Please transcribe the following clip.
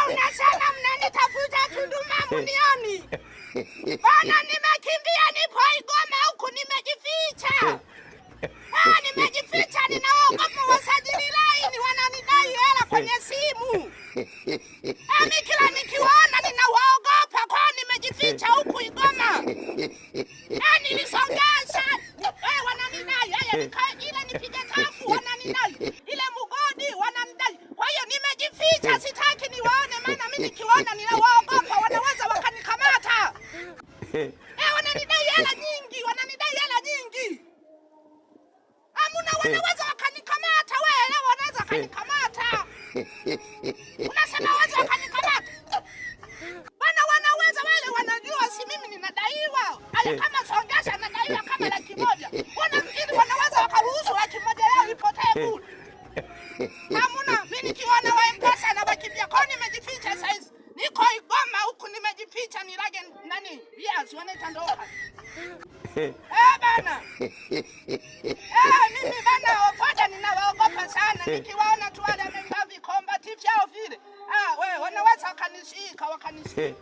Unasema mnanitafuta Tunduma munioni? Bana, nimekimbia, nipo Igoma huku nimejificha. Nimejificha, ninaogopa wasajili laini wananidai hela kwenye simu. Mimi kila nikiwaona ninawaogopa, kwa nimejificha huku Igoma. Nilisongesha. Wananidai, haya nikae ile nipige tafu wananidai. Ile mgodi wananidai. Kwa hiyo nimejificha, sitaki niwaone, maana mimi nikiwaona ninawaogopa, wanaweza wakanikamata. Wananidai hela nyingi, wananidai hela nyingi. Amuna, wanaweza wakanikamata, wewe wanaweza wakanikamata. Unasema waweza wakanikamata? Bana, wanaweza wale, wanajua si mimi ninadaiwa. Haya, kama songesha nadaiwa kama 100,000. Wanafikiri wanaweza wakaruhusu 100,000 yao ipotee bure? Hamuna, mimi nikiona wa M-Pesa na wakimbia. Kwa nimejificha saizi. Niko Igoma huku nimejificha, nilage nani? Viazi wanaita ndoa. Bana. Mimi bana wafuata ninawaogopa sana. Nikiwaona tu wale wamevaa vikombati vyao vile. Wewe wanaweza wakanishika, wakanishika.